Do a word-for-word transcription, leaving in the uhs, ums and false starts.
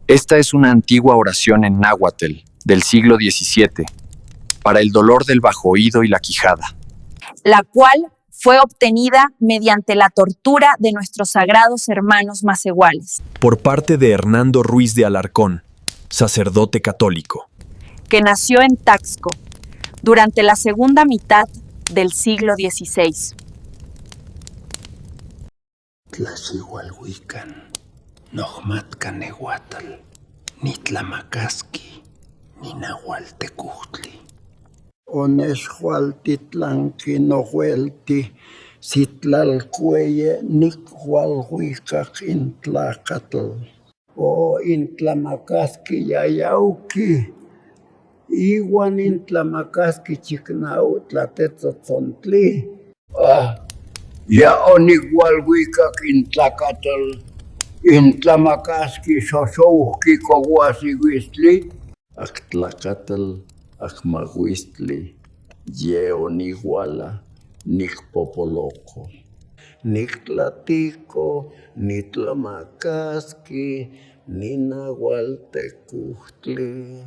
Esta es una antigua oración en náhuatl del siglo diecisiete para el dolor del bajo oído y la quijada. La cual fue obtenida mediante la tortura de nuestros sagrados hermanos masehuales. Por parte de Hernando Ruiz de Alarcón, sacerdote católico. Que nació en Taxco durante la segunda mitad del siglo dieciséis. Tlasigualhuican, nojmatcan nehuatal, ni tlamacaski, ni nahualtecujtli. Oneshualtitlanqui nohuelti, sitlalcueye, nicualhuicac in tlacatl. O in tlamacaski yayauqui, ihuan in tlamacaski chicnau tlatetzotzontli. Ah, ya onicualhuicac in tlacatl, in tlamacaski xoxouqui cohuasihuistli. Ac tlacatl, ac mahuistli, ye onihuala, nic popoloco. Nic tlatico, ni tlamacaski, ni nahualtecujtli.